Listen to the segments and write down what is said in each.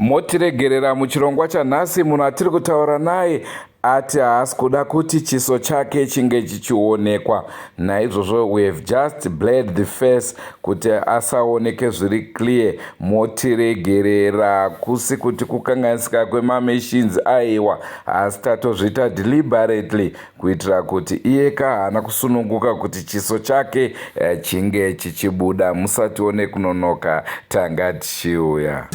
Motiregerera muchirongwa chanhasi munhu atiri kutaura naye ati haasi kuda kuti chiso chake chinge chichionekwa. Naizvozvo we have just blurred the face kuti asaoneke zviri clear. Motiregerera kusi kuti kukanganisika kwemamachines aiwa asi tatozviita deliberately kuitira kuti iyeka haana kusununguka kuti chiso chake eh, chinge chichibuda musatione kunonoka tanga tichiuya.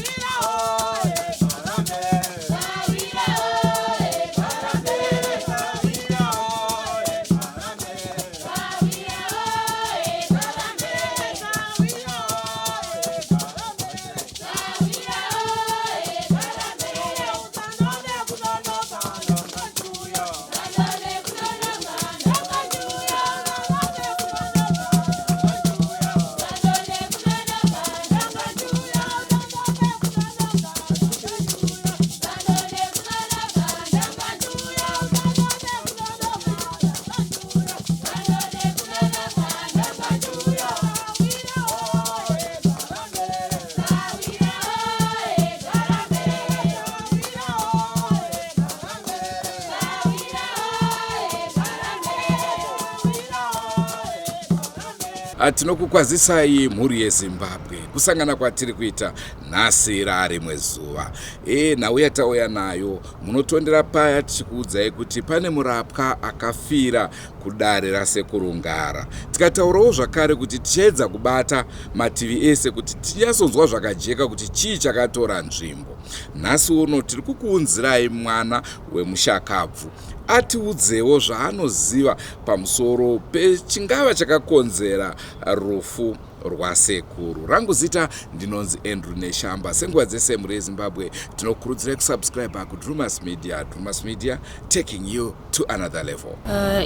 Tinokukwazisai mhuri yeZimbabwe kusangana kwatiri kuita nhasi raarimwe zuva. E, nhau yatauya nayo munotondera paya tichikuudzai kuti pane murapwa akafira kudare raSekuru Ngara. Tikataurawo zvakare kuti tichaedza kubata mativi ese kuti tinyatsonzwa zvakajeka kuti chii chakatora nzvimbo. Nhasi uno tiri kukuunzirai mwana wemushakabvu atiudzewo zvaanoziva pamusoro pechingava chakakonzera rufu rwasekuru. Rangu zita ndinonzi Andrew Neshamba. Senguva dzese mhuri yeZimbabwe tinokurudzirai kusubscribe kuDrumas Media. Drumas Media taking you to another level.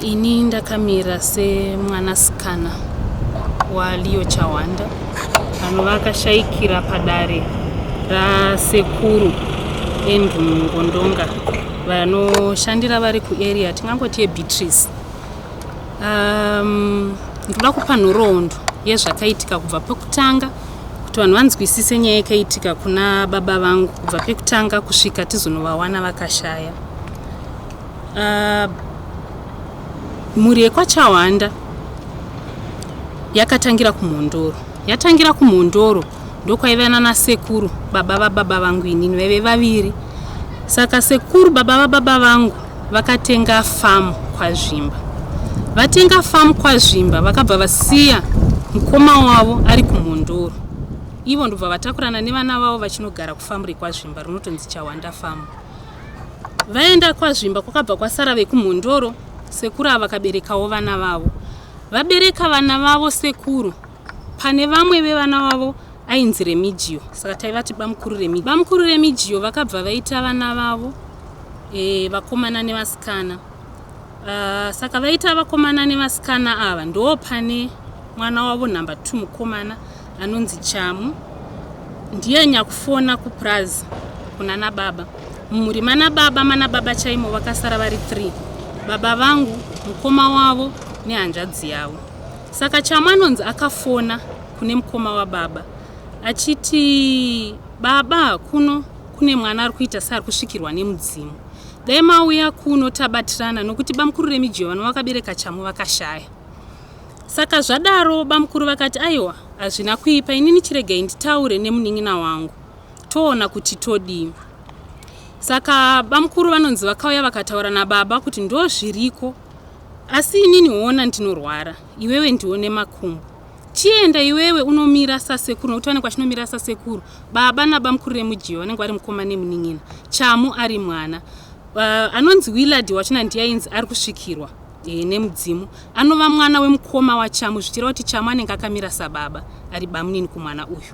Ini ndakamira semwanasikana waLeo Chawanda anova akashaikira padare rasekuru Andrew Ngondonga vanoshandira vari kuarea tingangoti yeBeatrice. Ndoda kupa nhoroondo yezvakaitika kubva pekutanga kuti vanhu vanzwisise nyaya yakaitika kuna baba vangu kubva pekutanga kusvika tizonovawana vakashaya. Mhuri yekwaChawanda yakatangira kuMhondoro. Yatangira kuMhondoro ndokwaiva nana sekuru baba vababa vangu inini vaive vaviri. Saka sekuru baba vababa vangu vakatenga famu kwaZvimba. Vatenga famu kwaZvimba vakabva vasiya mukoma wavo ari kuMhondoro. Ivo ndobva vatakurana nevana vavo vachinogara kufamu rekwaZvimba rinotonzi Chawanda famu. Vaenda kwaZvimba kwakabva kwasara vekuMhondoro, sekuru ava vakaberekawo vana vavo. Vabereka vana vavo sekuru, pane vamwe vevana vavo ainzi Remigio, saka taivati bamukuru Remigio. Bamukuru Remigio vakabva vaita vana vavo vakomana nevasikana. Saka vaita vakomana nevasikana ava ndo pane mwana wavo number 2 mukomana anonzi Chamu, ndiye nyakufona kupurazi kuna nababa. Mumhuri mana baba mana baba chaimo vakasara vari 3, baba vangu, mukoma wavo nehanzvadzi yavo. Saka Chamu anonzi akafona kune mukoma wababa achiti, baba kuno kune mwana ari kuita seari kusvikirwa nemudzimu, dai mauya kuno tabatirana nokuti bamukuru Remigio vano vakabereka Chamu vakashaya. Saka zvadaro bamukuru vakati aiwa hazvina kuipa, inini chiregai nditaure nemunin'ina wangu toona kuti todii. Saka bamukuru vanonzi vakauya vakataura nababa kuti ndo zviriko, asi inini hoona ndinorwara, iwewe ndione makumbo, chienda iwewe unomira sasekuru, nokuti vanenge vachinomira sasekuru baba nabamukuru Remigio vanenge vari mukoma nemunin'ina, Chamu ari mwana. Anonzi Willard wachona ndiye ainzi ari kusvikirwa nemudzimu, anova mwana wemukoma waChamu, zvichireva kuti Chamu anenge akamira sababa ari bamunini kumwana uyu.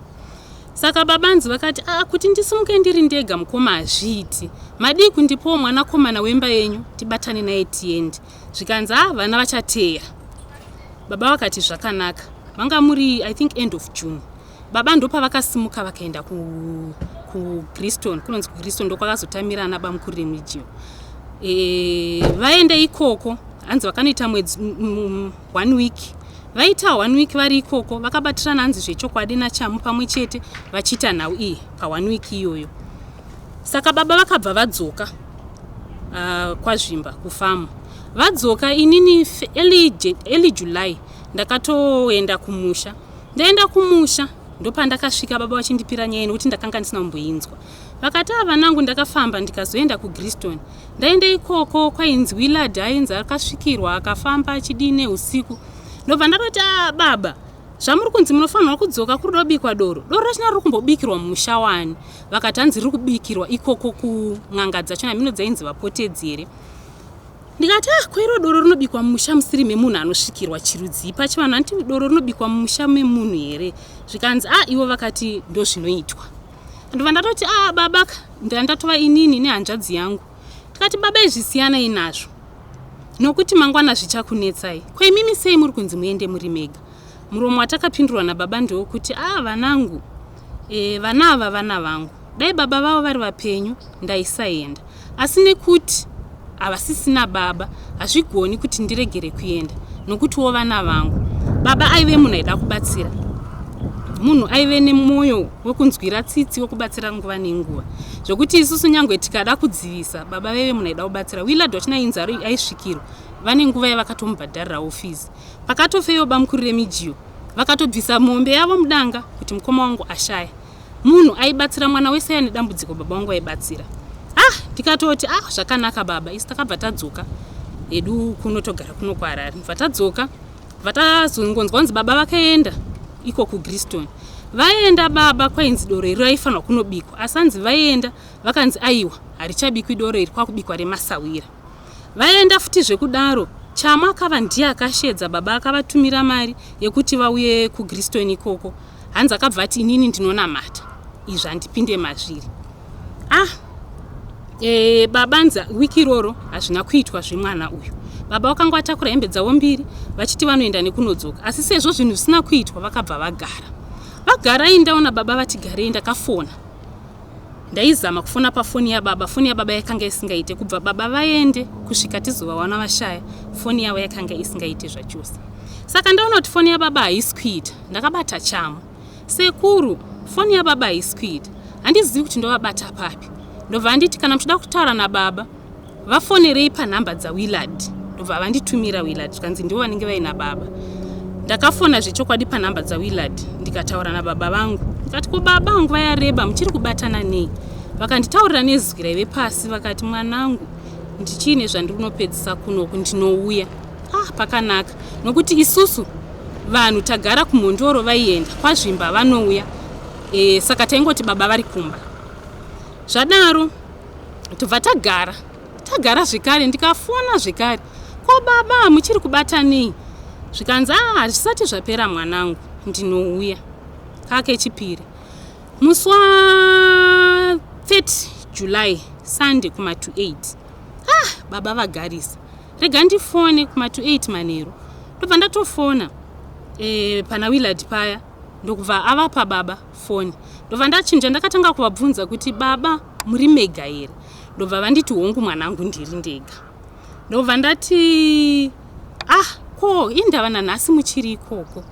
Saka babanzi vakati kuti ndisimuke ndiri ndega mukoma hazviiti, madii kundipawo mwanakomana wemba yenyu tibatane naye tiende. Zvikanzi vana vachateera. Baba vakati zvakanaka. Vanga muri I think end of June. Baba ndopavakasimuka vakaenda kuGriston, kunonzi kuGriston ndokwakazotamira ana bamukuru Remigio. Vaenda ikoko hanzi vakanoita mwedzi 1 week. Vaita 1 week vari ikoko vakabatirana hanzi zvechokwadi naChamu pamwe chete vachiita nhau iyi pa 1 week iyoyo. Saka baba vakabva vadzoka kwaZvimba kufamu. Vadzoka inini early July ndakatoenda kumusha. Ndaenda kumusha ndopandakasvika baba vachindipira nyaya nekuti ndakanga ndisina kumboinzwa. Vakati ah vanangu ndakafamba ndikazoenda kuGriston. Ndaenda ikoko kwainzi Willard ainzi akasvikirwa akafamba achidii neusiku. Ndobva ndatoti ah baba zvamuri kunzi munofanirwa kudzoka kuri dobikwa doro. Doro rachina riri kumbobikirwa mumusha wani. Vakati hanzi riri kubikirwa ikoko kun'anga dzachona mhino dzainzi vapotedzi here. Ndikati ah ko iro doro rinobikwa mumusha musiri memunhu anosvikirwa chirudzii pachivanhu hanti doro rinobikwa mumusha memunhu here. Zvikanzi ah ivo vakati ndozvinoitwa. Ndobva ndatoti ah baba ndandatova inini nehanzvadzi yangu. Tikati baba izvi siyanai nazvo nokuti mangwana zvichakunetsai. Ko imimi sei muri kunzi muende muri mega? Muromo watakapindurwa nababa ndewokuti ah vanangu e, vana ava vana vangu. Dai baba vavo vari vapenyu ndaisaenda. Asi nekuti havasisina baba hazvigoni kuti ndiregere kuenda nokutiwo vana vangu. Baba aive munhu aida kubatsira. Munhu aive nemwoyo wekunzwira tsitsi wekubatsira nguva nenguva. Zvokuti isusu nyangwe tikada kudzivisa baba vaive munhu aida kubatsira. Willard wachina ainzi aisvikirwa. Vane nguva yavakatomubhadharirawo fees. Pakatofeyo bamukuru Remijiyo vakatobvisa mombe yavo mudanga kuti mukoma wangu ashaya. Munhu aibatsira mwana wese ane dambudziko baba vangu vaibatsira. Ah ndikatoti ah zvakanaka baba isu takabva tadzoka hedu kuno togara kuno kuHarare. Bva tadzoka bva tazongonzwa kunzi baba vakaenda iko kuGriston. Vaenda baba kwainzi doro iri raifanirwa kunobikwa asi hanzi vaenda vakanzi aiwa harichabikwi doro iri kwakubikwa remasawira. Vaenda futi zvekudaro Chama akava ndiye akashedza baba akavatumira mari yekuti vauye kuGriston ikoko. Hanzi akabva ati inini ndinonamata izvi handipinde mazviri. Ah e, baba nza wiki iroro hazvina kuitwa zvemwana uyu. Baba vakanga vatakura hembe dzavo mbiri vachiti vanoenda nekunodzoka asi sezvo zvinhu zvisina kuitwa vakabva vagara. Vagara ini ndaona baba vati garei ndakafona. Ndaizama kufona pafoni yababa, foni yababa yakanga isingaite kubva baba vaende kusvika tizovawana vashaya, foni yavo yakanga isingaite zvachose. Saka ndaona kuti foni yababa haisi kuita, ndakabata chamu. Sekuru, foni yababa haisi kuita, handizivi kuti ndovabata papi. Ndobva anditi kana muchida kutaura nababa, Vafonerei panhamba dzaWillard ndobva vanditumira Willard zvikanzi ndivo vanenge vaina baba. Ndakafona zvechokwadi panhamba dzaWillard ndikataura nababa vangu ndikati ko baba nguva yareba muchiri kubatana nei? Vakanditaurira nezwi raive pasi vakati mwanangu ndichiine zvandiri kunopedzisa kunoku ndinouya. Ah pakanaka nokuti isusu vanhu tagara kuMhondoro vaienda kwaZvimba vanouya e, saka taingoti baba vari kumba. Zvadaro tobva tagara tagara zvekare ndikafona zvekare ko baba muchiri kubata nei zvikanzi ah hazvisati zvapera mwanangu ndinouya kakechipiri musi wa 30 July Sunday kuma to 8 ah baba vagarisa rega ndifone kuma to 8 manheru ndobva ndatofona e, pana Willard paya ndokubva avapa baba foni ndobva ndachinja ndakatanga kuvabvunza kuti baba muri mega here ndobva vanditi hongu mwanangu ndiri ndega ndobva ndati ah ko indava nanhasi muchiri ikoko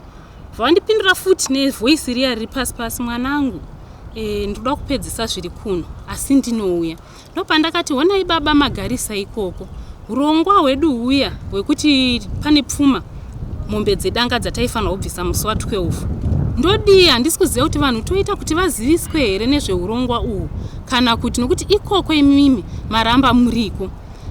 vandipindura futi nevoisi riya riri pasi pasi mwanangu e, ndoda kupedzisa zviri kuno asi ndinouya Ndopandakati honai baba magarisa ikoko. Hurongwa hwedu huya hwekuti pane pfuma mombe dzedanga dzataifanirwa kubvisa musi wa 12. Ndodii handisi kuziva kuti vanhu toita kuti vaziviswe here nezvehurongwa uhu kana kuti nokuti ikoko imimi maramba muriko.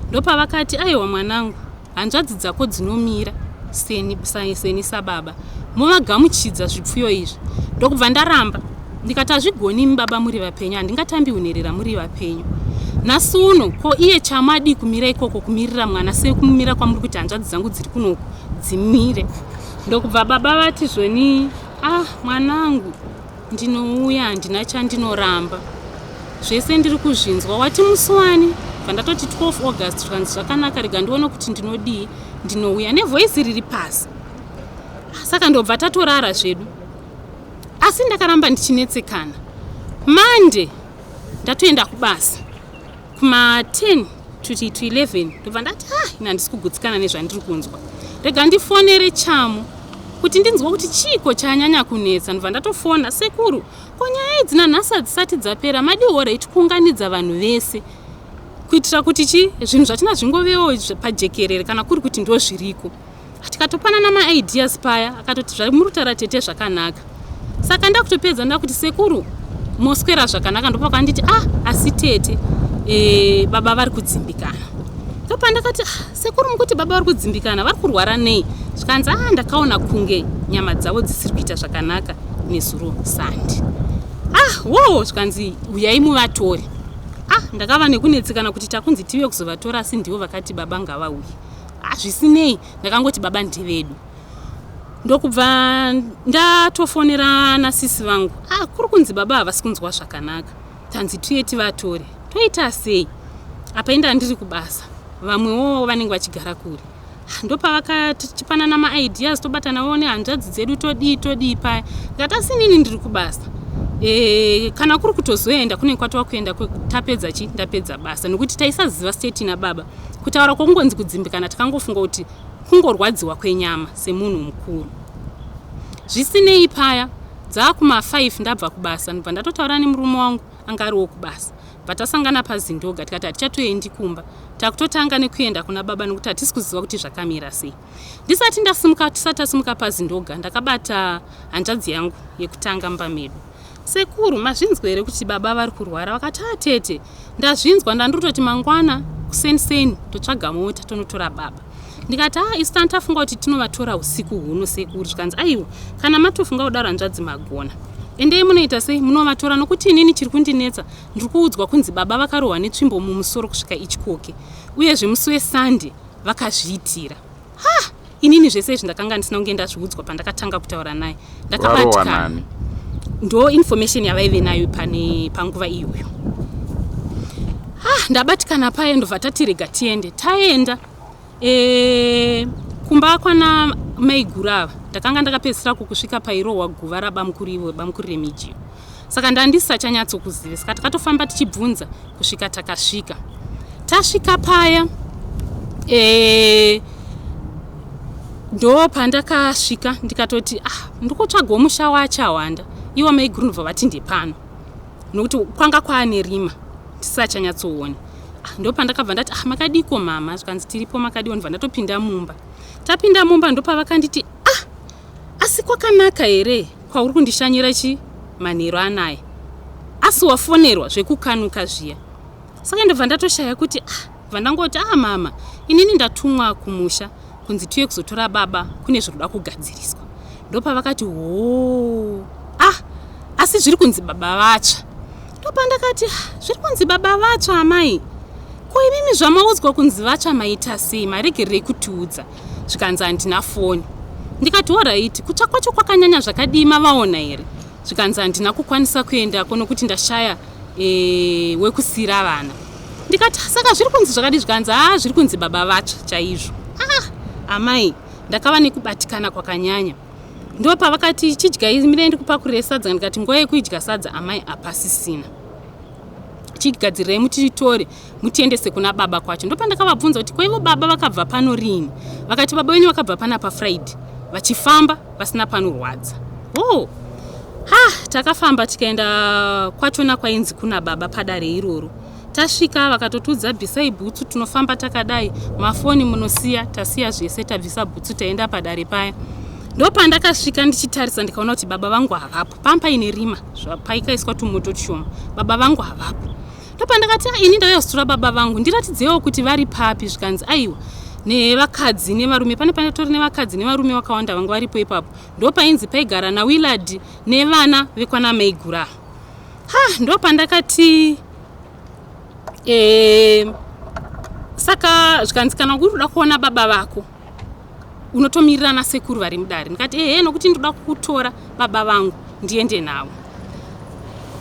Ndopavakati aiwa mwanangu Hanzvadzi dzako dzinomira seni, seni sababa movagamuchidza zvipfuyo izvi. Ndokubva ndaramba ndikati hazvigoni imi baba muri vapenyu handingatambi hunherera muri vapenyu. Nhasi uno ko iye Chamu adii kumira ikoko kumirira mwana sekumira kwamuri kuti hanzvadzi dzangu dziri kunoku dzimire. Ndokubva baba vati zvoni ah mwanangu Ndinouya handina chandinoramba zvese ndiri kuzvinzwa wati musi wani bva ndatoti 12 August zvikanzi zvakanaka rega ndione kuti ndinodii ndinouya nevoisi riri pasi saka ndobva tatorara zvedu asi ndakaramba ndichinetsekana Monday ndatoenda kubasa kuma 10 to 11 ndobva ndati ah ini handisi kugutsikana nezvandiri kunzwa rega ndifonere Chamu. Kuti ndinzwe kuti chiiko chanyanya kunetsa, ndobva ndatofona sekuru, ko nyaya idzi nanhasi hadzisati dzapera, madii alright kuunganidza vanhu vese kuitira kuti chi zvinhu zvachina zvingovewo pajekerere kana kuri kuti ndo zviriko. Tikatopanana maideas paya, akatoti zvamuri kutaura tete zvakanaka. Saka ndakutopedza ndakuti sekuru moswera zvakanaka, ndopakanditi ah asi tete baba vari kudzimbikana. Ndopandakati ah, sekuru mukuti baba vari kudzimbikana, vari kurwara nei? Zvikanzi ah ndakaona kunge nyama dzavo dzisiri kuita zvakanaka nezuro sandi. Ah wo, zvikanzi uyai muvatore. Ah ndakava nekunetsekana kuti takunzi tive kuzovatora, asi ndivo vakati baba ngavauye. Ah zvisinei, ndakangoti baba ndevedu. Ndokubva ndatofonera nasisi vangu, ah kuri kunzi baba havasi kunzwa zvakanaka, tanzi tuye tivatore, toita sei? Apa inda ndiri kubasa, vamwewo vanenge vachigara kure. Ndopavakatipanana maideas, tobatanawo nehanzvadzi dzedu, todii todii paya. Ndikati asi inini ndiri kubasa, kana kuri kutozoenda kunenge kwatova kuenda tapedza chi ndapedza basa, nokuti taisaziva state ina baba. Kutaura kwokungonzi kudzimbikana takangofunga kuti kungorwadziwa kwenyama semunhu mukuru. Zvisinei paya dzaakuma 5 ndabva kubasa, ndobva ndatotaura nemurume wangu anga ariwo kubasa, bva tasangana paZindoga, tikati hatichatoendi kumba, takutotanga nekuenda kuna baba nokuti hatisi kuziva kuti zvakamira sei. Ndisati ndasimuka, tisati tasimuka paZindoga, ndakabata hanzvadzi yangu yekutanga mumba medu. Sekuru, mazvinzwa here kuti baba vari kurwara? Vakati ah tete, ndazvinzwa, ndandiri kutoti mangwana kuseniseni totsvaga mota tonotora baba. Ndikati ah isu tanga tafunga kuti tinovatora usiku huno sekuru. Zvikanzi aiwa, kana matofunga kudaro hanzvadzi magona. Endei munoita sei munovatora, nokuti inini chiri kundinetsa ndiri kuudzwa kunzi baba vakarohwa netsvimbo mumusoro kusvika ityoke, uyezve musi weSunday vakazviitira. Ha inini zvese izvi ndakanga ndisina kunge ndazviudzwa pandakatanga kutaura naye. Ndakabatikana. Ndo information yavaive nayo pane panguva iyoyo. Ah, ndabatikana paye, ndobva tati rega tiende. Taenda kumba kwana maiguru ava, ndakanga ndakapedzisira kukusvika pairohwa guva rabamukuru ivo, bamukuru Remijio. Saka ndandisachanyatsokuziva, saka takatofamba tichibvunza kusvika takasvika. Tasvika paya ndo pandakasvika ndikatoti ah ndikutsvagawo musha waChawanda, ivo maiguru ndobva vati ndepano, nokuti kwanga kwaane rima tisachanyatsoona. Ah, ndo pandakabva ndati ah makadiko mama, zvikanzi tiripo makadiwo, ndobva ndatopinda mumba. Tapinda mumba ndopavakanditi ah asi kwakanaka here kwauri kundishanyira chi manheru anaya, asi wafonerwa zvekukanuka zviya. Saka ndobva ndatoshaya kuti ah, bva ndangoti ah mama, inini ndatumwa kumusha kunzi tiuye kuzotora baba, kune zvinoda kugadziriswa. Ndopavakati hoo ah asi zviri kunzi baba vatsva. Ndopandakati ah, zviri kunzi baba vatsva amai, ko imimi zvamaudzwa kunzi vatsva maita sei, maregererei kutiudza? Zvikanzi handina foni. Ndikati alright, kutsva kwacho kwakanyanya zvakadii, mavaona here? Zvikanzi handina kukwanisa kuendako nokuti ndashaya wekusira vana. Ndikati saka zviri kunzi zvakadii? Zvikanzi ah zviri kunzi baba vatsva chaizvo. Ah amai, ndakava nekubatikana kwakanyanya. Ndopavakati chidyai, mirai ndikupakurire sadza. Ndikati nguva yekuidya sadza amai apasisina, chigadzirirai mutitore mutiendese kuna baba kwacho. Ndopandakavabvunza kuti kwaivo baba vakabva pano rini? Vakati baba venyu vakabva pana paFriday vachifamba vasina panorwadza. Oh ha, takafamba tikaenda kwachona kwainzi kuna baba padare iroro. Tasvika vakatotudza bvisai bhutsu, tinofamba takadai, mafoni munosiya, tasiya zvese, tabvisa bhutsu taenda padare paya. Ndopandakasvika ndichitarisa ndikaona kuti baba vangu havapo, pamba paine rima paikaiswa tumoto tushoma, baba vangu havapo. Ndopandakati ah, ini ndauya kuzotora baba vangu, ndiratidzewo kuti vari papi. Zvikanzi aiwa, nevakadzi nevarume pane patori nevakadzi nevarume vakawanda vanga varipo ipapo. Ndopainzi paigara naWillard nevana vekwana maigura. Ha, ndopandakati saka zvikanzi kana uri kuda kuona baba vako unotomirira nasekuru vari mudare. Ndikati ehe, nokuti ndoda kukutora baba vangu ndiende navo.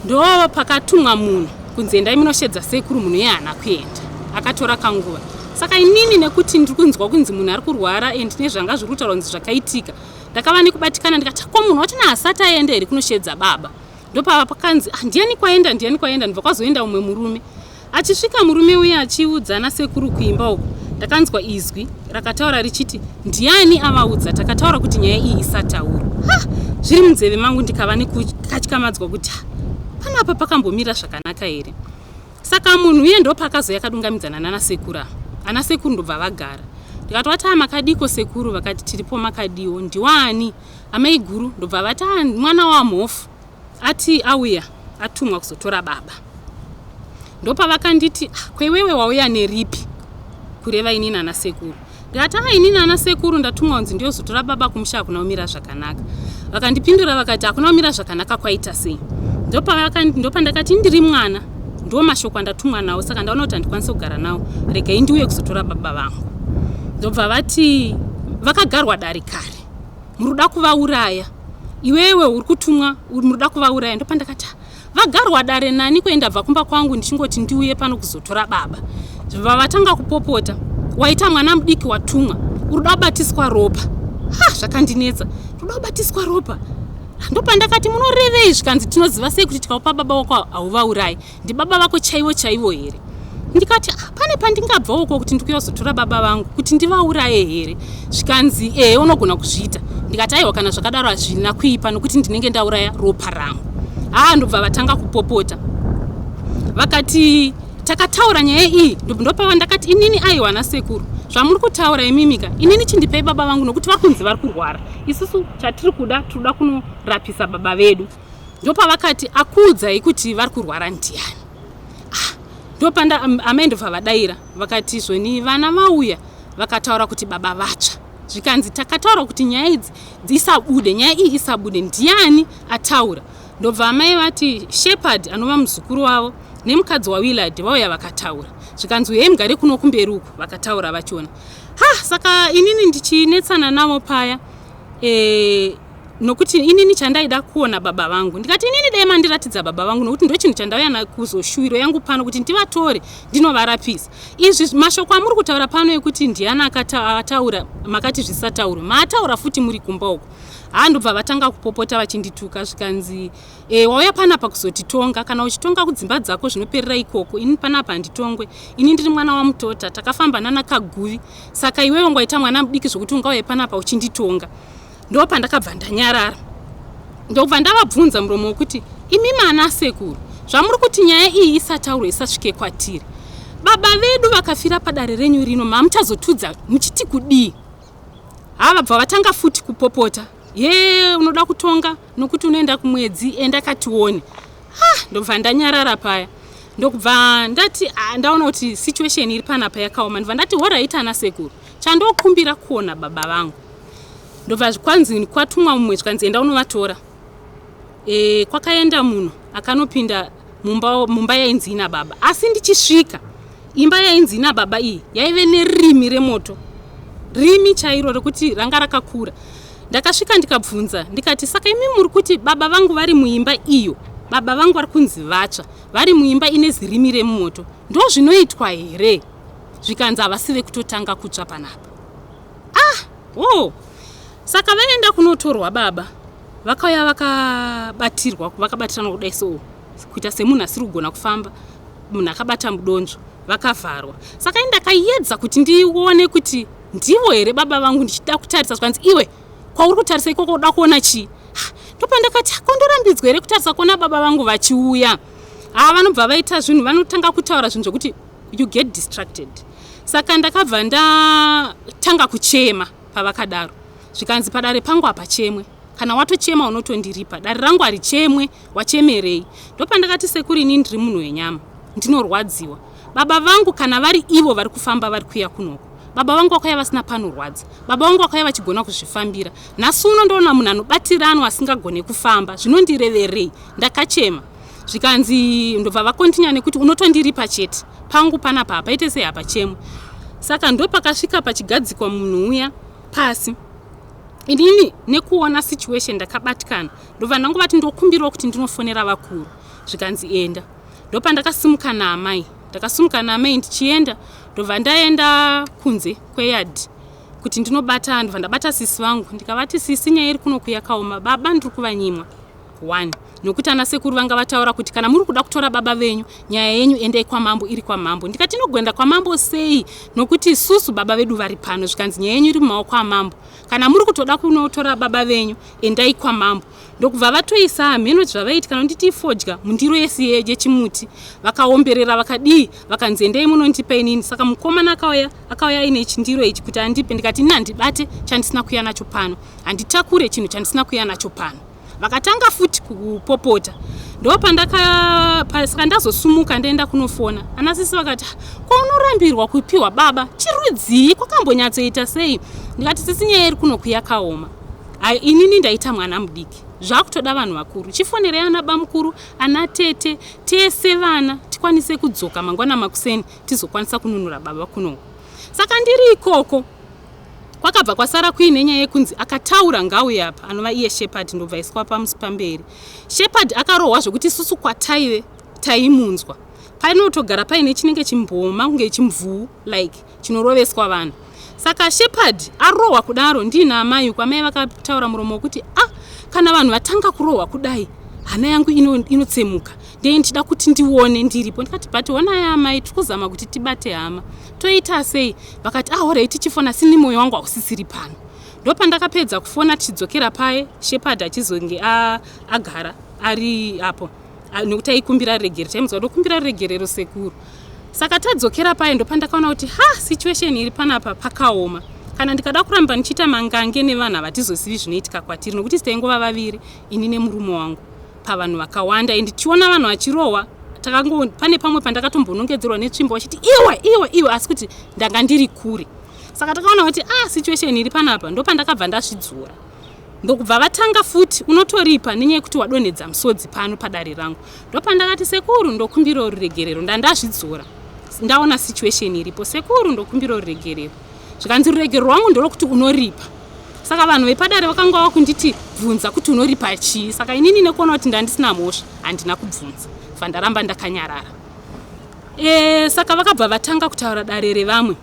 Ndo pakatumwa munhu kunzi endai munoshedza sekuru, munhu iye haana kuenda, akatora kanguva. Saka inini nekuti ndiri kunzwa kunzi munhu ari kurwara and nezvanga zviri kutaurwa kunzi zvakaitika, ndakava nekubatikana. Ndikati ko munhu wachona hasati aenda here kunoshedza baba? Ndopava pakanzi ah, ndiani kwaenda, ndiani kwaenda. Ndobva kwazoenda umwe murume. Achisvika murume uye achiudzana sekuru kuimba uko, Ndakanzwa izwi rakataura richiti, Ndiani avaudza takataura kuti nyaya iyi isataurwa? Ha! Zviri munzeve mangu ndikava nekukatyamadzwa kuti ha, panapa pakambomira zvakanaka here? Saka munhu uye ndopakazouya akadungamidzana nana sekuru ava. Ana sekuru ndobva vagara. Ndikati vati ah makadiko sekuru vakati tiripo makadiwo ndiwani amai guru ndobva vati ah mwana waMhofu ati auya atumwa kuzotora baba. Ndopavakanditi ah, kwewewe wauya neripi kureva inini ana sekuru. Ndikati ah inini ana sekuru ndatumwa kunzi ndiyozotora baba kumusha hakuna kumira zvakanaka. Vakandipindura vakati hakuna kumira zvakanaka kwaita sei? Ndopandakati ndiri mwana ndo mashoko andatumwa nawo saka ndaona kuti handikwanisi kugara nawo regai ndiuye kuzotora baba vangu. Ndobva vati vakagarwa dare kare muruda kuvauraya iwewe uri kutumwa muruda kuvauraya ndopandakati ah, Vagarwa dare nani ko ndabva kumba kwangu ndichingoti ndiuye pano kuzotora baba. Zvibva vatanga kupopota. Waita mwana mudiki watumwa. Uruda kubatiswa ropa. Ha zvakandinetsa. Uruda kubatiswa ropa. Ndopandakati munorevei zvikanzi tinoziva sei kuti tikaupa baba wako hauvaurayi. Ndibaba vako chaivo chaivo here? Ndikati ah, pane pandingabva uko kuti ndikuyozotora baba vangu kuti ndivauraye here? Zvikanzi ehe unogona kuzviita. Ndikati aiwa kana zvakadaro hazvina kuipa nokuti ndinenge ndauraya ropa rangu. Haa ndobva vatanga kupopota. Vakati takataura nyaya iyi ndopava ndakati inini aiwa nasekuru zvamuri kutaura imimika inini chindipei baba vangu nokuti vari kunzi vari kurwara isusu chatiri kuda tinoda kunorapisa baba vedu ndopavakati akuudzai kuti vari kurwara ndiani ah, ndopanda amai ndobva vadaira vakati zvoni vana vauya vakataura kuti baba vatsva zvikanzi takataura kuti nyaya idzi dzisabude nyaya iyi isabude ndiani ataura ndobva amai vati Shepherd anova muzukuru wavo nemukadzi waWillard vauya vakataura zvikanzi uyai mugare kuno kumberi uku vakataura vachiona ha saka inini ndichinetsana navo paya e, nokuti inini chandaida kuona baba vangu ndikati inini dai mandiratidza baba vangu nokuti ndochinhu chandauya kuzoshuwiro yangu pano kuti ndivatore ndinovarapisa izvi mashoko amuri kutaura pano ekuti ndiani akataura makati zvisataurwe maataura futi muri kumba uko haa ndobva vatanga kupopota vachindituka zvikanzi e, wauya panapa kuzotitonga kana uchitonga kudzimba dzako zvinoperera ikoko ini panapa handitongwe ini ndiri mwana wamutota takafamba nana kaguvi saka iwewe ungaita mwana mudiki zvokuti ungauye panapa uchinditonga Ndopandakabva ndanyarara ndokubva ndavabvunza muromo wekuti imi mana sekuru zvamuri kuti nyaya iyi isataurwe isasvike kwatiri baba vedu vakafira padare renyu rino mamuchazotudza muchiti kudii ha vabva vatanga futi kupopota ye unoda kutonga nokuti unoenda kumwedzi enda katione ha ndobva ndanyarara paya ndokubva ndati ah, ndaona kuti situation iri panapa yakaoma ndobva ndati horaiti ana sekuru chandokumbira kuona baba vangu ndobva kwanzi kwatumwa mumwe zvikanzi enda unovatora e, kwakaenda munhu akanopinda mumba, mumba yainzi ina baba asi ndichisvika imba yainzi ina baba iyi yaive nerimi remoto rimi chairo rekuti ranga rakakura ndakasvika ndikabvunza ndikati saka imi muri kuti baba vangu vari muimba iyo baba vangu vari kunzi vatsva vari muimba ine zirimi remumoto ndozvinoitwa here zvikanzi havasi vekutotanga kutsva panapa ah oh saka vaenda kunotorwa baba vakauya vakabatirwa vakabatirana kudai so kuita semunhu asiri kugona kufamba munhu akabata mudonzvo vakavharwa saka ini ndakayedza kuti ndione kuti ndivo here baba vangu ndichida kutarisa zvikanzi iwe kwauri kutarisa ikoko uda kuona chii ndopandakati kondorambidzwa here kutarisa kuona baba vangu vachiuya haa vanobva vaita zvinhu vanotanga kutaura zvinhu zvekuti you get distracted saka ndakabva ndatanga kuchema pavakadaro zvikanzi padare pangu hapachemwe kana watochema unotondiripa dare rangu harichemwe wachemerei ndopandakati sekuru ini ndiri munhu wenyama ndinorwadziwa baba vangu kana vari ivo vari kufamba vari kuya kunoko baba vangu vakauya vasina panorwadza baba vangu vakauya vachigona kuzvifambira nhasi uno ndoona munhu anobatiranwa asingagone kufamba zvinondireverei ndakachema zvikanzi ndobva vakontinya nekuti unotondiripa chete pangu panapa hapaite sei hapachemwe saka ndopakasvika pachigadzikwa munhu uya pasi inini nekuona situation ndakabatikana ndobva ndangovati ndokumbirawo kuti ndinofonera vakuru zvikanzi enda ndopandakasimuka naamai ndakasimuka naamai ndichienda ndobva ndaenda kunze kweyard kuti ndinobata ndobva ndabata sisi vangu ndikavati sisi nyaya iri kunoku yakaoma baba ndiri kuvanyimwa one Nokuti ana sekuru vanga vataura kuti kana muri kuda kutora baba venyu, nyaya yenyu endai kwamambo, iri kwamambo. Ndikati tinogoenda kwamambo sei nokuti isusu baba vedu vari pano? Zvikanzi nyaya yenyu iri mumaoko amambo. Kana muri kutoda kunotora baba venyu, endai kwamambo. Ndokubva vatoisa hameno zvavaiti kana nditi ifodya mundiro yesi yechimuti, vakaomberera vakadii, vakanzi endai munondipa inini. Saka mukomana akauya akauya aine chindiro ichi kuti andipe. Ndikati ini handibate chandisina kuuya nacho pano, handitakure chinhu chandisina kuuya nacho pano. Vakatanga futi kupopota. Ndopandaka saka ndazosumuka ndaenda kunofona ana sisi, vakati, "Ko unorambirwa kupiwa baba chirudzii? Kwakambonyatsoita sei?" Ndikati, "Sisi, nyaya iri kunoku yakaoma. Inini ndaita mwana mudiki, zvakutoda vanhu vakuru. Chifonerei ana bamukuru, ana tete, tese vana tikwanise kudzoka mangwana makuseni, tizokwanisa kununura baba kunoku." Saka ndiri ikoko kwakabva kwasara kuine nyaya yekunzi akataura ngauye apa, anova iye Shepard. Ndobva iswa pamusi pamberi. Shepard akarohwa zvokuti isusu kwataive taimunzwa. Panotogara paine chinenge chimboma kunge chimvuu like chinoroveswa vanhu. Saka Shepard arohwa kudaro, ndiina amai uku, amai vakataura muromo wekuti, "Ah, kana vanhu vatanga kurohwa kudai, hana yangu inotsemuka. Ndei ndichida kuti ndione ndiripo." Ndikati, "But honai amai, tiri kuzama kuti tibate hama, toita sei?" Vakati, "Ah, alright, tichifona sini mwoyo wangu hausisiri pano." Ndopandakapedza kufona tichidzokera paye, Shepard achizonge agara ari apo nekuti aikumbira regerero. Taimunzwa, "Ndokumbira regerero, sekuru." Saka tadzokera paye, ndopandakaona kuti ha, situation iri panapa pakaoma. Kana ndikada kuramba ndichiita mangange nevanhu, havatizozivi zvinoitika kwatiri, nokuti taingova vaviri, ini nemurume wangu, pavanhu vakawanda. And tichiona vanhu vachirohwa, takango pane pamwe pandakatombonongedzerwa netsvimbo vachiti, "Iwe, iwe, iwe," asi kuti ndanga ndiri kure. Saka takaona kuti ah, situation iri panapa. Ndopandakabva ndazvidzora, ndokubva vatanga futi, "Unotoripa nenyaya yekuti wadonhedza musodzi pano padare rangu." Ndopandakati, "Sekuru, ndokumbirawo ruregerero. Ndandazvidzora, ndaona situation iripo. Sekuru, ndokumbirawo ruregerero." Zvikanzi, "Ruregerero rwangu nderokuti unoripa." Saka vanhu vepadare vakanga vakunditi, "Bvunza kuti unoripa chii." Saka inini nekuona kuti ndandisina mhosva, handina kubvunza, bva ndaramba ndakanyarara. Saka vakabva vatanga kutaura dare revamwe,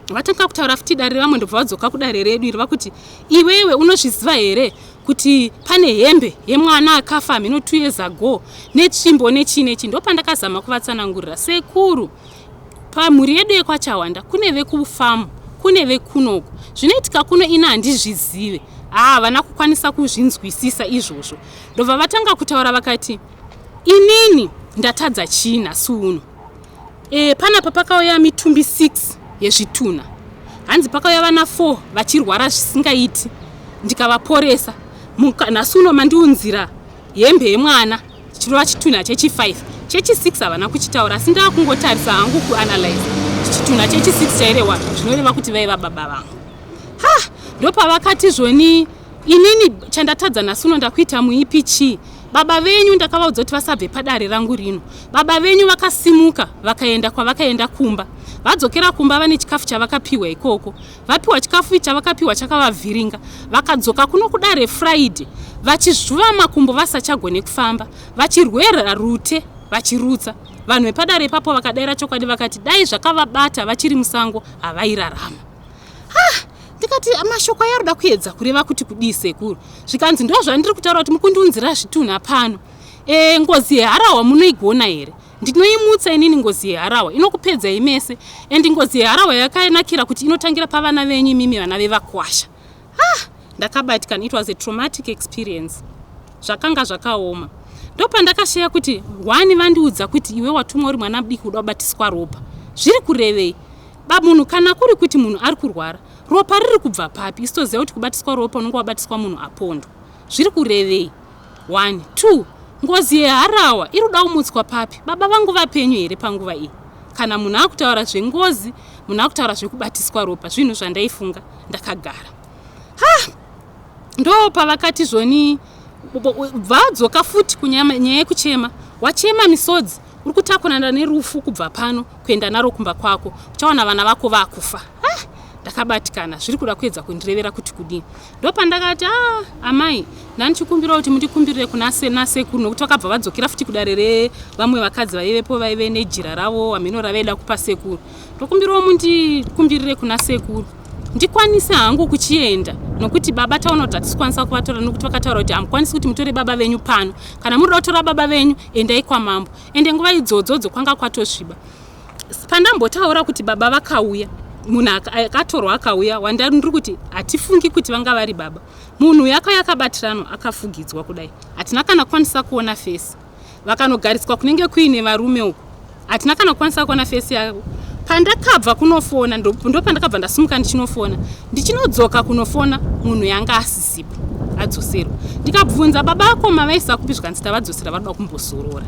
vatanga kutaura futi dare revamwe, ndobva vadzoka kudare redu iri vakuti, "Iwewe unozviziva here kuti pane hembe yemwana akafa mhino 2 years ago netsvimbo nechii nechii?" Ndopandakazama kuvatsanangurira, "Sekuru, pamhuri yedu yekwaChawanda kune vekufamu, kune vekunoku. Zvinoitika kuno ina handizvizive." Havana kukwanisa kuzvinzwisisa izvozvo. Ndobva vatanga kutaura vakati, "Inini ndatadza chii nhasi uno? Panapa pakauya mitumbi 6 yezvitunha. Hanzi pakauya vana 4 vachirwara zvisingaiti, ndikavaporesa. Nhasi uno mandiunzira hembe yemwana, chinova chitunha chechi5. Chechi6 havana kuchitaura, asi ndava kungotarisa hangu kuanalyze chitunha chechi6 chairehwa, zvinoreva kuti vaiva baba vangu." Ha, ndopavakati zvoni, "Inini chandatadza nhasi uno ndakuita muipi chii? Baba venyu ndakavaudza kuti vasabve padare rangu rino. Baba venyu vakasimuka vakaenda kwavakaenda kumba. Vadzokera kumba vane chikafu chavakapiwa ikoko. Vapiwa chikafu chavakapiwa chakavavhiringa. Vakadzoka kuno kudare Friday vachizvuva makumbo, vasachagone kufamba, vachirwera rute, vachirutsa. Vanhu vepadare ipapo vakadaira chokwadi vakati dai zvakavabata vachiri musango, havairarama." Ha, ndikati, "Mashoko ayaroda kuedza kureva kuti kudii, sekuru?" Zvikanzi, "Ndo zvandiri kutaura kuti mukundiunzira zvitunha pano. Ngozi yeharahwa munoigona here? Ndinoimutsa inini ngozi yeharahwa, inokupedzai mese. And ngozi yeharahwa yakanakira kuti inotangira pavana venyu imimi, vana vevakwasha." Ah, ndakabatikana. It was a traumatic experience, zvakanga zvakaoma. Ndopandakasheya kuti one, vandiudza kuti, "Iwe watumwa uri mwana mudiki, uda kubatiswa ropa." Zviri kurevei? Bamunhu, kana kuri kuti munhu ari kurwara, ropa riri kubva papi? Isitoziva kuti kubatiswa ropa unonge wabatiswa munhu apondwa. Zviri kurevei? One, two, ngozi yeharawa iri kuda kumutswa papi? Baba vangu vapenyu here panguva iyi? Kana munhu akutaura zvengozi, munhu akutaura zvekubatiswa ropa, zvinhu zvandaifunga ndakagara. Ha, ndo pavakati zvoni, bvadzoka futi kunyaya yekuchema, "Wachema misodzi, uri kutakurana nerufu kubva pano kuenda naro kumba kwako. Uchawana vana vako vakufa." Ah, ndakabatikana. Zviri kuda kuedza kundirevera kuti kudii? Ndopandakati, "A, amai, ndandichikumbira kuti mundikumbirire kuna nasekuru," nokuti vakabva vadzokera futi kudare revamwe vakadzi vaivepo, vaive nejira ravo hameno ravaida kupa sekuru. "Ndokumbirawo mundikumbirire kuna sekuru." Ndikwanise hangu kuchienda nokuti baba taona kuti hatisi kukwanisa kuvatora nokuti vakataura kuti hamukwanisi kuti mutore baba venyu pano. Kana muri kutora baba venyu endai kwamambo. Ende nguva idzodzo kwanga kwatosviba. Pandambotaura kuti baba vakauya, munhu akatorwa akauya wandandiri kuti hatifungi kuti vanga vari baba. Munhu uyu akauya akabatiranwa akafugidzwa kudai. Hatina kana kukwanisa kuona fesi. Vakanogariswa kunenge kuine varume uko. Hatina kana kukwanisa kuona fesi yavo. Pandakabva kunofona ndopandakabva ndasimuka ndichinofona. Ndichinodzoka kunofona munhu yanga asisipo adzoserwa. Ndikabvunza baba vakoma vaisa kupi zvikanzi tavadzosera varoda kumbozorora.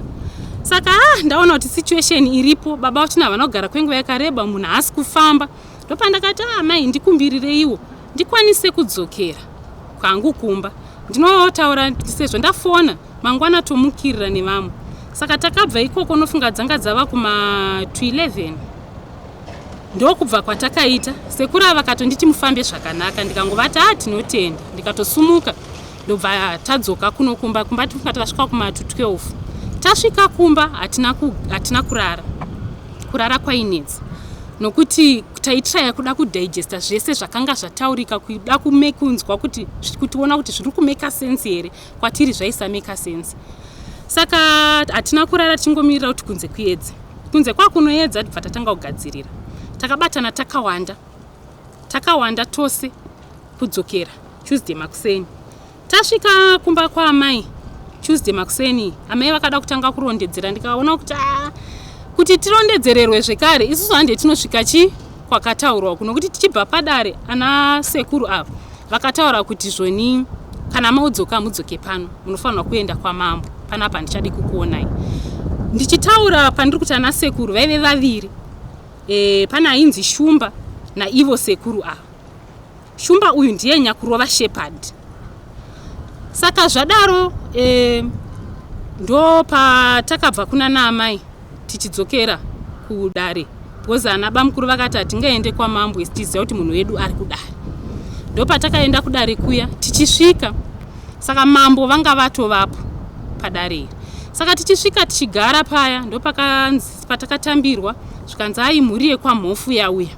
Saka ndaona kuti situation iripo baba vachina havana kugara kwenguva yakareba munhu haasi kufamba. Ndopandakati mai ndikumbirireiwo ndikwanise kudzokera kwangu kumba. Ndinotaura sezvo ndafona mangwana tomukirira nevamwe. Saka takabva ikoko nofunga dzanga dzava kuma 11. Ndokubva kwatakaita sekuru ava vakatonditi mufambe zvakanaka ndikangovati tinotenda ndikatosumuka ndobva tadzoka kuno kumba. Kumba tifunga takasvika kuma 12. Tasvika kumba hatina kurara. Kurara kwainetsa nokuti taitraya kuda kudigesta zvese zvakanga zvataurika, kuda kunzwa kuti kutiona kuti zviri kumeka sense here. Kwatiri zvaisameka sense. Saka hatina kurara tichingomirira kuti kunze kuedze. Kunze kwakunoedza tibva tatanga kugadzirira. Takabatana takawanda. Takawanda tose kudzokera Tuesday makuseni. Tasvika kumba kwaamai Tuesday makuseni, amai vakada kutanga kurondedzera ndikaona kuti kuti tirondedzererwe zvekare isusu hande tinosvika chi kwakataurwa kuno kuti tichibva padare ana sekuru ava vakataura kuti zvoni kana maudzoka mudzoke pano munofanirwa kuenda kwamambo panapa handichadi kukuonai. Ndichitaura pandiri kuti ana sekuru vaive vaviri pane ainzi Shumba naivo sekuru ava. Shumba uyu ndiye nyakurova Shepherd. Saka zvadaro ndo patakabva kuna naamai tichidzokera kudare because ana bamukuru vakati hatingaende kwamambo isi tiziva kuti munhu wedu ari kudare. Ndo patakaenda kudare kuya tichisvika. Saka mambo vanga vatovapo padare iri. Saka tichisvika tichigara paya ndo patakatambirwa zvikanzi ai mhuri yekwaMhofu yauya.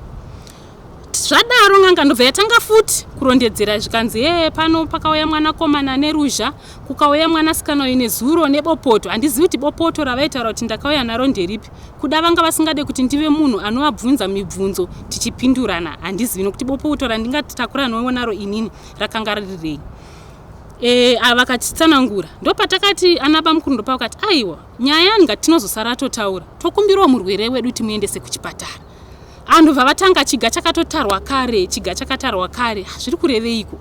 Zvadaro n'anga ndobva yatanga futi kurondedzera zvikanzi pano pakauya mwanakomana neruzha, kukauya mwanasikana uyu nezuro nebopoto. Handizivi kuti bopoto ravaitaura kuti ndakauya naro nderipi. Kuda vanga vasingade kuti ndive munhu anovabvunza mibvunzo tichipindurana. Handizivi nokuti bopoto randingatakura naro inini rakanga riri rei. Vakatitsanangura. Ndopatakati ana bamukuru ndopavakati aiwa nyaya ngatinozosara totaura. Tokumbirawo murwere wedu timuendese kuchipatara. Anhu vavatanga chiga chakatotarwa kare, chiga chakatarwa kare, zviri kureveiko?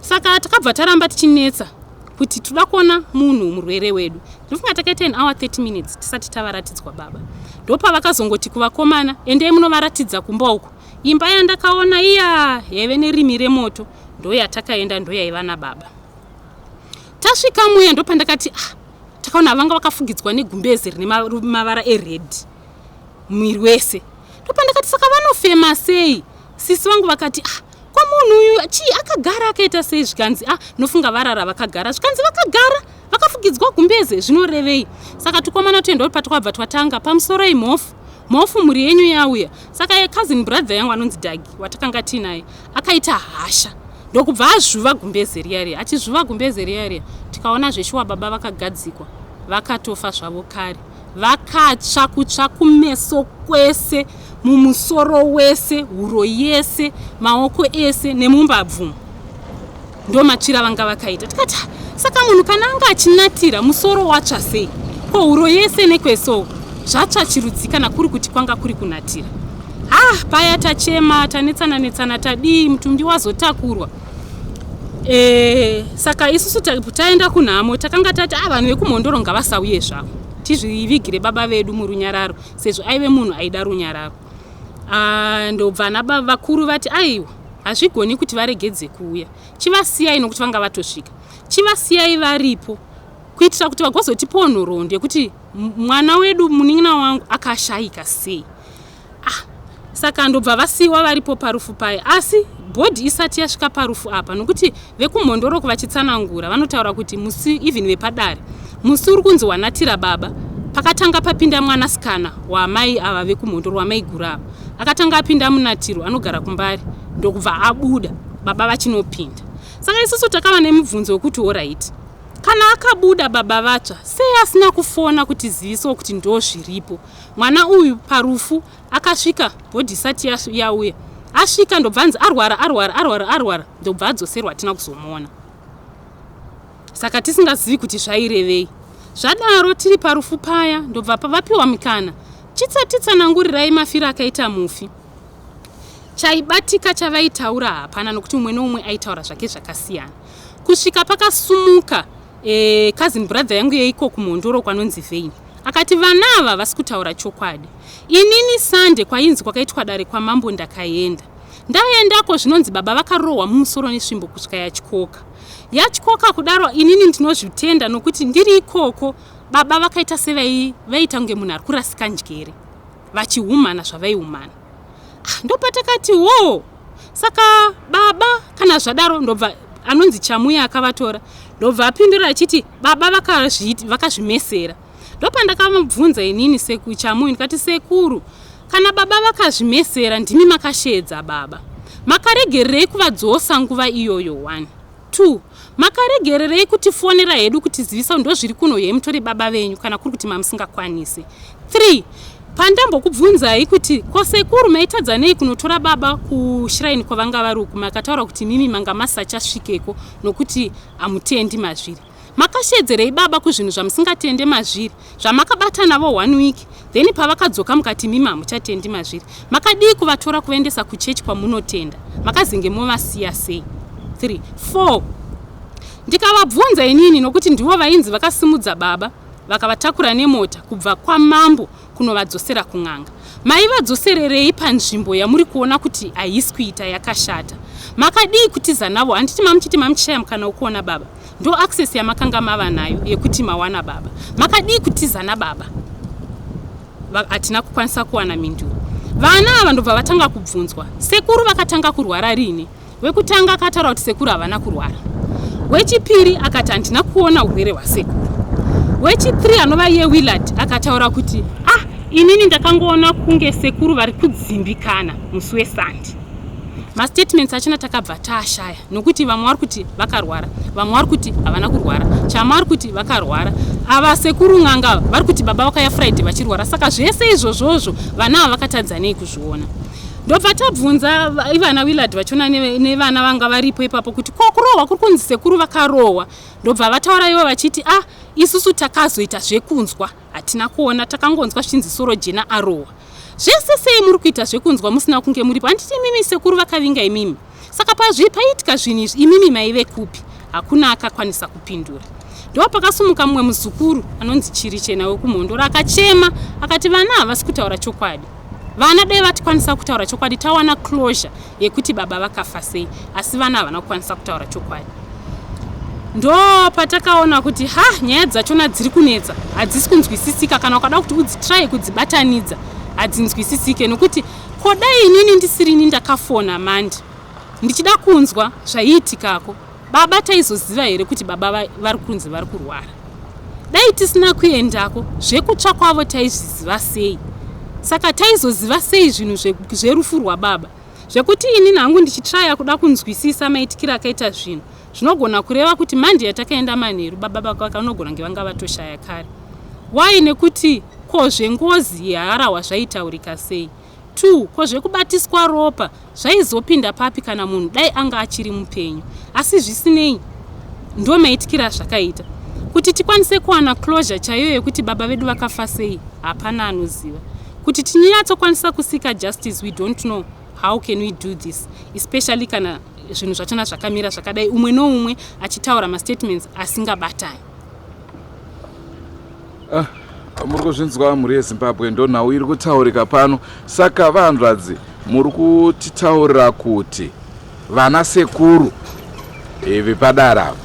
Saka takabva taramba tichinetsa kuti toda kuona munhu murwere wedu. Ndinofunga takaita an hour 30 minutes tisati tavaratidzwa baba. Ndopavakazongoti kuvakomana endei munovaratidza kumba uko. Imba yandakaona iya yaive nerimi remoto ndoyatakaenda ndoyaiva nababa. Tasvika muya ndopandakati takaona vanga vakafugidzwa negumbeze rine mavara ered mwiri wese. Ndopandakati saka vanofema sei? Sisi vangu vakati kwa munhu uyu chii akagara akaita sei? Zvikanzi nofunga varara vakagara. Zvikanzi vakagara vakafugidzwa gumbeze zvinorevei? Saka tukomana tuenda patakabva twatanga pamusoro imhofu. Mhofu mhuri yenyu yauya. Saka cousin brother yangu anonzi Dagi watakanga tiinaye akaita hasha ndokubva azvuva gumbeze riya riya. Achizvuva gumbeze riya riya tikaona zveshuwa baba vakagadzikwa vakatofa zvavo kare. Vakatsva kutsva kumeso kwese, mumusoro wese, huro yese, maoko ese nemumbabvu. Ndo matsvira vanga vakaita. Tikati saka munhu kana anga achinatira musoro watsva sei? Ko huro yese nekweso zvatsva chirudzi kana kuri kuti kwanga kuri kunatira. Paya tachema tanetsana netsana tadii mutumbi wazotakurwa. Saka isusu taenda kunhamo takanga tati vanhu vekumhondoro ngavasauye zvavo tizvivigire baba vedu murunyararo sezvo aive munhu aida runyararo. Ndobva ana baba vakuru vati aiwa hazvigoni kuti varegedze kuuya, chivasiyai nokuti vanga vatosvika, chivasiyai varipo kuitira kuti vagozotipawo nhoroondo yekuti mwana wedu munin'ina wangu akashayika sei. Saka ndobva vasiyiwa varipo parufu paya, asi bhodhi isati yasvika parufu apa nokuti vekumhondoro vachitsanangura vanotaura kuti musi even vepadare musi uri kunzi wanatira baba pakatanga papinda mwanasikana wamai ava vekumhondoro wamai guru ava akatanga apinda munatiro anogara kumbari Ndokubva abuda, baba vachinopinda. Saka isusu takava nemubvunzo wekuti, alright, kana akabuda baba vatsva, sei asina kufona kuti zivisawo kuti ndo zviripo? Mwana uyu parufu akasvika body isati yauya. Asvika ndobva anzi arwara, arwara, arwara, arwara, ndobva adzoserwa, hatina kuzomuona. Saka tisingazivi kuti zvairevei. Zvadaro, tiri parufu paya, ndobva pavapiwa mikana, chitsatitsanangurirai mafiro akaita mufi. Chaibatika chavaitaura hapana, nokuti umwe neumwe aitaura zvake zvakasiyana, kusvika pakasumuka cousin brother yangu yeiko kuMhondoro kwanonzi Vein, akati vana ava vasi kutaura chokwadi. Inini Sande kwainzi kwakaitwa dare kwamambo ndakaenda. Ndaendako, zvinonzi baba vakarohwa mumusoro nesvimbo kusvika yatyoka. Yatyoka kudaro, inini ndinozvitenda nokuti ndiri ikoko, baba vakaita sevaita kunge munhu ari kurasika njere, vachihumana zvavaihumana. Ah, ndopatakati wo, saka baba kana zvadaro, ndobva anonzi Chamuya akavatora, ndobva apindura achiti baba vakazvimesera. Ndopandakamubvunza inini Chamuyu, ndikati, "Sekuru, kana baba vakazvimesera, ndimi makashedza baba, makaregererei kuvadzosa nguva iyoyo? 1 2 makaregererei kutifonera hedu kutizivisa ndo zviri kuno yemutore baba venyu, kana kuri kuti mamusingakwanisi? 3 pandambokubvunzai kuti ko sekuru maitadza nei kunotora baba kushrine kwavanga vari uku, makataura kuti mimi manga masachasvikeko nokuti hamutendi mazviri. Makashedzerei baba kuzvinhu zvamusingatende mazviri, zvamakabata navo one week, then pavakadzoka mukati mimi hamuchatendi mazviri? Makadii kuvatora kuvaendesa kuchechi kwamunotenda? Makazenge movasiya sei? 3 4 Ndikavabvunza inini, nokuti ndivo vainzi vakasimudza baba, vakavatakura nemota kubva kwamambo kunovadzosera kun'anga, maivadzosererei panzvimbo yamuri kuona kuti haisi kuita, yakashata? Makadii kutiza navo? Handiti mamuchiti mamuchishaya mukana wekuona baba? Ndo access yamakanga mava nayo yekuti mawana baba. Makadii kutiza nababa? Hatina kukwanisa kuwana mhinduro. Vana ava ndobva vatanga kubvunzwa, sekuru vakatanga kurwara rini? Wekutanga akataura kuti sekuru havana kurwara. Wechipiri akati handina kuona urwere hwasekuru. Wechi3, anova iye Willard, akataura kuti, "Ah, inini ndakangoona kunge sekuru vari kudzimbikana musi weSande." Mastatements achona takabva taashaya, nokuti vamwe vari kuti vakarwara, vamwe vari kuti havana kurwara, Chama vari kuti vakarwara, ava sekuru n'anga vari kuti baba vakaya Friday vachirwara. Saka zvese izvozvozvo vana ava vakatadza nei kuzviona? Ndobva tabvunza ivana Willard vachona nevana vanga varipo ipapo kuti ko kurohwa kuri kunzi sekuru vakarohwa? Ndobva vataura ivo vachiti, "Ah, isusu takazoita zvekunzwa, hatina kuona, takangonzwa zvichinzi soro jena arohwa." Zvese sei muri kuita zvekunzwa musina kunge muripo? Handiti imimi sekuru vakavinga imimi? Saka paitika zvinhu izvi imimi maive kupi? Hakuna akakwanisa kupindura. Ndo pakasumuka mumwe muzukuru anonzi Chiri Chena wekuMhondoro, akachema akati vana havasi kutaura chokwadi. Vana dai vatikwanisa kutaura chokwadi, tawana closure yekuti baba vakafa sei, asi vana havana kukwanisa kutaura chokwadi. Ndo patakaona kuti ha, nyaya dzachona dziri kunetsa, hadzisi kunzwisisika. Kana ukada kuti udzitry kudzibatanidza, hadzinzwisisike, nokuti kodai inini ndisirini ndakafona Mandi ndichida kunzwa zvaiitikako, baba taizoziva here kuti baba vari kunzi vari kurwara? Dai tisina kuendako, zvekutsva kwavo taizviziva sei? Saka taizoziva sei zvinhu zverufu rwababa? Zvekuti inini hangu ndichitraya kuda kunzwisisa maitikiro akaita zvinhu, zvinogona kureva kuti Mandi yatakaenda manheru, baba vakanogona kunge vanga vatoshaya kare. Why? Nekuti ko zvengozi yeharahwa zvaitaurika sei? 2 ko zvekubatiswa ropa zvaizopinda papi kana munhu dai anga achiri mupenyu? Asi zvisinei, ndo maitikiro azvakaita. Kuti tikwanise kuwana closure chaiyo yekuti baba vedu vakafa sei, hapana anoziva. Kuti tinyatsokwanisa kusika justice, we don't know how can we do this, especially kana zvinhu zvachona zvakamira zvakadai, umwe noumwe achitaura mastatements asingabatani. Ah, muri kuzvinzwa, mhuri yeZimbabwe, ndo nhau iri kutaurika pano. Saka vahanzvadzi, muri kutitaurira kuti vana sekuru vepadara ava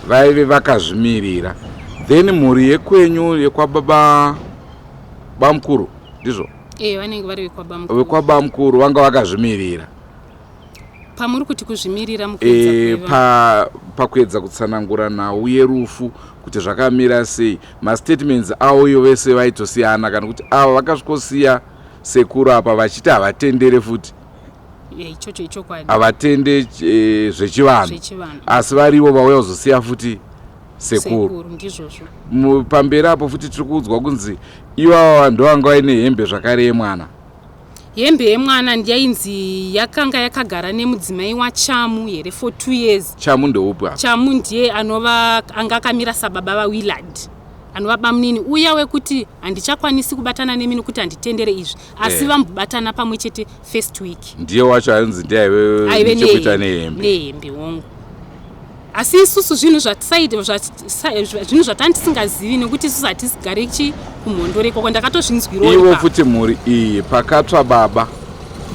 vaive vakazvimirira, then mhuri yekwenyu yekwababa bamukuru, ndizvo? Vanenge vari vekwabamukuru. Vekwabamukuru vanga vakazvimirira. Pamuri kuti kuzvimirira? Pakuedza kutsanangura nhau yerufu kuti zvakamira sei, mastatements avo iyo vese vaitosiyana, kana kuti ava vakasvikosiya sekuru apa vachiti havatendere futi? Ichocho ichokwadi. Havatende zvechivanhu. Zvechivanhu. Asi varivo vauya kuzosiya futi sekuru. Sekuru ndizvozvo. Pamberi apo futi tiri kuudzwa kunzi ivava ndo vanga vaine hembe zvakare yemwana. Hembe yemwana ndiyainzi yakanga yakagara nemudzimai waChamu here for 2 years. Chamu ndeupi apa? Chamu ndiye anova anga akamira sababa vaWillard, anova bamunini uya wekuti handichakwanisi kubatana nemi nokuti handitendere izvi, asi vambobatana pamwe chete first week. Ndiye wacho ainzi ndiye aive Aive nechekuita nehembe. Nehembe, hongu. Asi isusu zvinhu zvinhu zvatanga tisingazivi nekuti isusu hatisigare chi kuMhondoro ikoko, ndakatozvinzwirawo Ivo ipapo. Futi mhuri iyi pakatsva baba,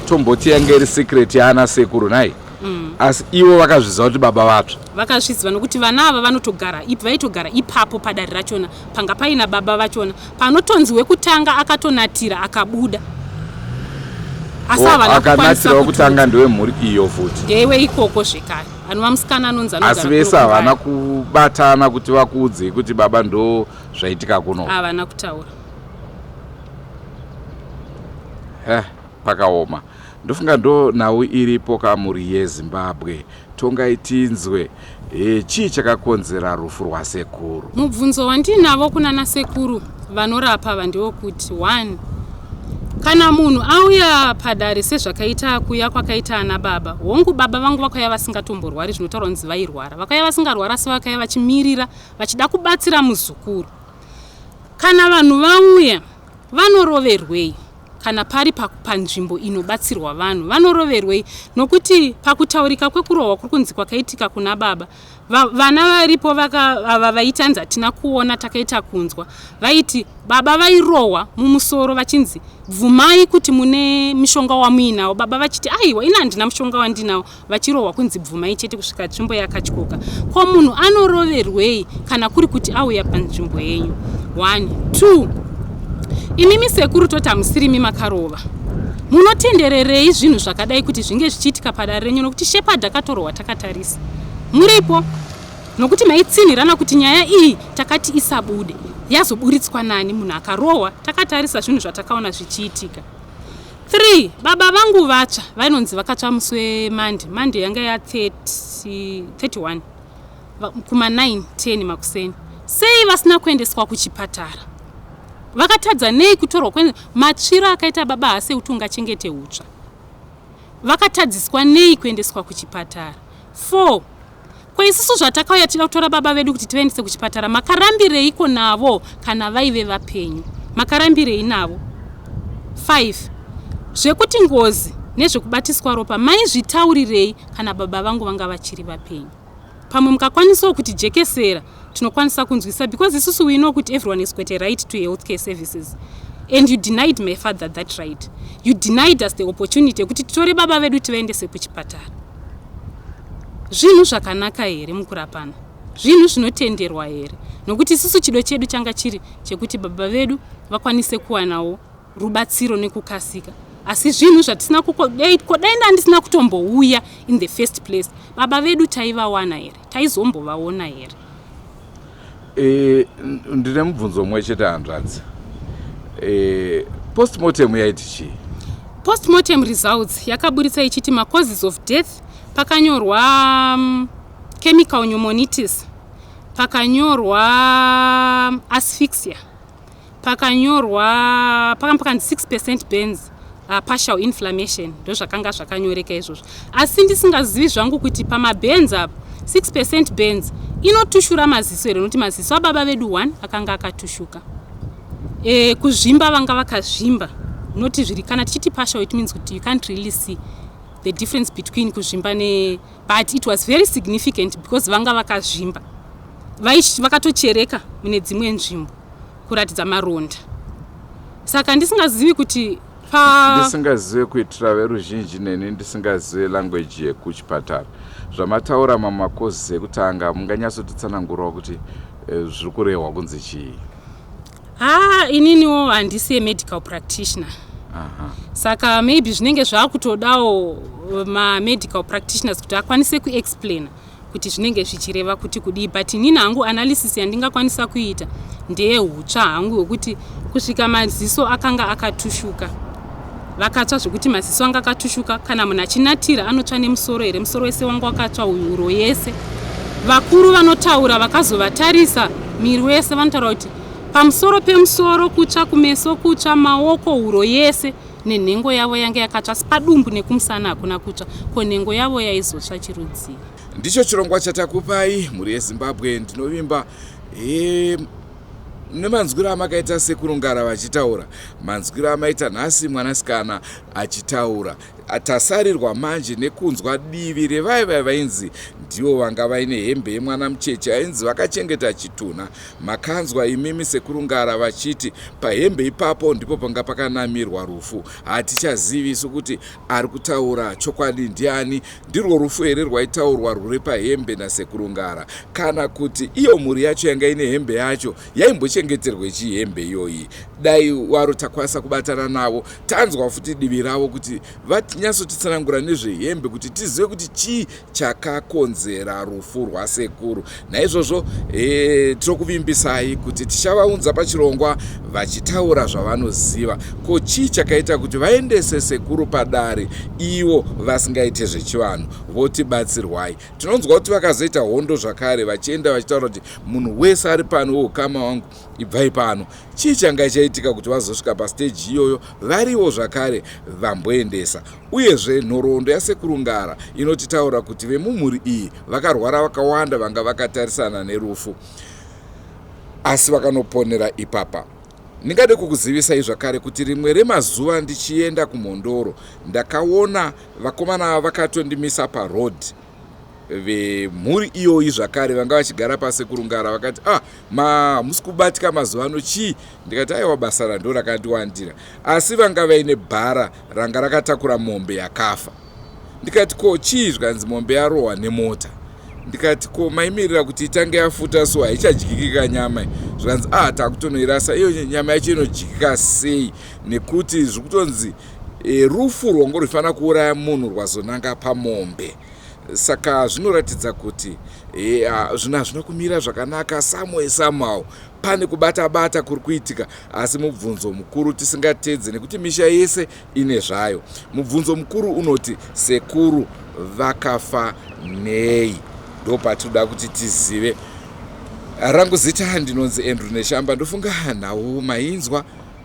tomboti yange iri secret yaana sekuru nhai, asi ivo vakazviziva kuti baba vatsva? Vakazviziva nokuti vana ava vanotogara vaitogara ipapo padare rachona panga paina baba vachona, panotonzi wekutanga akatonatira akabuda, asi havana kukwanisa Akanatira wekutanga kutudza. Ndewemhuri iyo futi? Ndewe ikoko zvekare, anova musikana anonzi anogara Asi vese kuno havana kuMbare. Kubatana kuti vakuudzei kuti baba ndo zvaitika kuno? Havana kutaura. Pakaoma. Ndofunga ndo nhau iripo kamuri yeZimbabwe. Tongai tinzwe, chii chakakonzera rufu rwasekuru? Mubvunzo wandinavo kunana sekuru vanorapa vandewokuti, one, kana munhu auya padare sezvakaita kuya kwakaita ana baba, hongu baba vangu vakauya vasingatomborwari, zvinotaurwa kunzi vairwara, vakauya vasingarwara, asi vakauya vachimirira vachida kubatsira muzukuru. Kana vanhu vauya vanoroverwei? Kana pari panzvimbo inobatsirwa vanhu vanoroverwei? Nokuti pakutaurika kwekurohwa kuri kunzi kwakaitika kuna baba, vana varipo ava vaiti hanzi hatina kuona, takaita kunzwa vaiti baba vairohwa mumusoro vachinzi bvumai kuti mune mushonga wamuinawo, baba vachiti aiwa, ina handina mushonga wandinawo, vachirohwa kunzi bvumai chete kusvika tsvimbo yakatyoka. Ko munhu anoroverwei kana kuri kuti auya panzvimbo yenyu? One, two, imimi sekuru, toti hamusirimi makarova, munotendererei zvinhu zvakadai kuti zvinge zvichiitika padare renyu? Nokuti Shepard akatorwa takatarisa muripo, nokuti maitsinhirana kuti nyaya iyi takati isabude, yazoburitswa nani munhu akarohwa takatarisa zvinhu zvatakaona zvichiitika? 3, baba vangu vatsva, vanonzi vakatsva musi weMonday. Monday yanga ya 30, 31 kuma 9 10 makuseni. Sei vasina kuendeswa kuchipatara? Vakatadza nei kutorwa? Matsviro akaita baba haasi ekuti ungachengete hutsva. Vakatadziswa nei kuendeswa kuchipatara? 4, ko isusu zvatakauya tida kutora baba vedu kuti tivaendese kuchipatara, makarambireiko navo kana vaive vapenyu? Makarambirei navo? 5, zvekuti ngozi nezvekubatiswa ropa maizvitaurirei kana baba vangu vanga vachiri vapenyu? Pamwe mukakwanisawo kuti jekesera, tinokwanisa kunzwisa, because isusu we know kuti everyone has got a right to health care services, and you denied my father that right. You denied us the opportunity yekuti titore baba vedu tivaendese kuchipatara. Zvinhu zvakanaka here mukurapana? Zvinhu zvinotenderwa here? Nokuti isusu chido chedu changa chiri chekuti baba vedu vakwanise kuwanawo rubatsiro nekukasika, asi zvinhu zvatisina kodai ndandisina kutombouya in the first place, baba vedu taivawana here? Taizombovaona here? Ndine mubvunzo mumwe chete, hanzvadzi. Postmortem yaiti chii? Postmortem results yakaburitsa ichiti macauses of death pakanyorwa chemical pneumonitis, pakanyorwa asphyxia, pakanyorwa pakanzi 6% burns, partial inflammation. Ndo zvakanga zvakanyoreka izvozvo, asi ndisingazivi zvangu kuti pamaburns apa, 6% burns inotushura maziso here? Nokuti maziso ababa vedu 1 akanga akatushuka. Kuzvimba vanga vakazvimba, noti zviri kana tichiti partial, it means kuti you can't really see the difference between kuzvimba ne, but it was very significant because vanga vakazvimba, vakatochereka mune dzimwe nzvimbo kuratidza maronda. Saka ndisingazivi kuti pa Ndisingazive, kuitira veruzhinji neni ndisingazive language yekuchipatara, zvamataura mamacauses ekutanga, munganyatsotitsanangurawo kuti zviri kurehwa kunzi chii? Ha, ininiwo handisi yemedical practitioner, saka maybe zvinenge zvaakutodawo mamedical practitioners kuti akwanise kuexplaina kuti zvinenge zvichireva kuti kudii. But inini hangu analysis yandingakwanisa kuita ndeyehutsva hangu, hwekuti kusvika maziso akanga akatushuka. Vakatsva zvekuti maziso anga akatushuka. Kana munhu achinatira anotsva nemusoro here? Musoro wese wanga wakatsva, huro yese. Vakuru vanotaura vakazovatarisa miri wese vanotaura kuti pamusoro pemusoro kutsva, kumeso kutsva, maoko, huro yese nenhengo yavo yange yakatsva, asi padumbu nekumusana hakuna kutsva. Ko nhengo yavo yaizotsva chirudzii? Ndicho chirongwa chatakupai, mhuri yeZimbabwe. Ndinovimba nemanzwiro amakaita Sekuru Ngara vachitaura, manzwiro amaita nhasi mwanasikana achitaura. Tasarirwa manje nekunzwa divi revaiva vainzi ndivo vanga vaine hembe yemwana mucheche ainzi vakachengeta chitunha. Makanzwa imimi Sekuru Ngara vachiti pahembe ipapo ndipo panga pakanamirwa rufu. Hatichazivi isu kuti ari kutaura chokwadi ndiani. Ndirwo rufu here rwaitaurwa rwuri pahembe naSekuru Ngara, kana kuti iyo mhuri yacho yanga ine hembe yacho yaimbochengeterwe chii hembe iyoyi? Dai waro takwanisa kubatana navo, tanzwa futi divi ravo kuti vanyatsotitsanangura nezvehembe kuti tizive kuti chii chakakonzera rufu rwasekuru. Naizvozvo tinokuvimbisai kuti tichavaunza pachirongwa vachitaura zvavanoziva. Ko chii chakaita kuti vaendese sekuru padare ivo vasingaite zvechivanhu? Votibatsirwai. Tinonzwa kuti vakazoita hondo zvakare, vachienda vachitaura kuti munhu wese ari pano weukama wangu, ibvai pano. Chii changa chaitika kuti vazosvika pasiteji iyoyo variwo zvakare vamboendesa? Uyezve nhoroondo yaSekuru Ngara inotitaura kuti vemumhuri iyi vakarwara vakawanda, vanga vakatarisana nerufu, asi vakanoponera ipapa. Ndingade kukuzivisai zvakare kuti rimwe remazuva ndichienda kuMhondoro ndakaona vakomana vakatondimisa paroad vemhuri iyoyi zvakare vanga vachigara paSekuru Ngara. Vakati, "Ah, hamusi kubatika mazuva ano, chii?" Ndikati, "Aiwa, basa rando rakandiwandira." Asi vanga vaine bhara ranga rakatakura mombe yakafa. Ndikati, "Ko chii?" Zvikanzi, "Mombe yarohwa nemota." Ndikati, "Ko maimirira kuti itange yafuta? So haichadyikika nyama?" Zvikanzi, "Ah, takutonoirasa." Iyo nyama yacho inodyikika sei, nekuti zviri kutonzi rufu rwongo rwufanira kuuraya munhu rwazonanga pamombe? Saka zvinoratidza kuti zvinhu hazvina kumira zvakanaka somewhere, somehow pane kubata bata kuri kuitika. Asi mubvunzo mukuru tisingatedze, nekuti misha yese ine zvayo, mubvunzo mukuru unoti sekuru vakafa nei? Ndo patinoda kuti tizive. Rangu zita ndinonzi Andrew Neshamba. Ndofunga nhau mainzwa.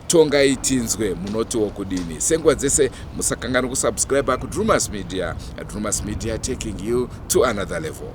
Tongai tinzwe, munotiwo kudini? Senguva dzese, musakanganwa kusubscribe kuDrumas Media. Drumas Media, taking you to another level.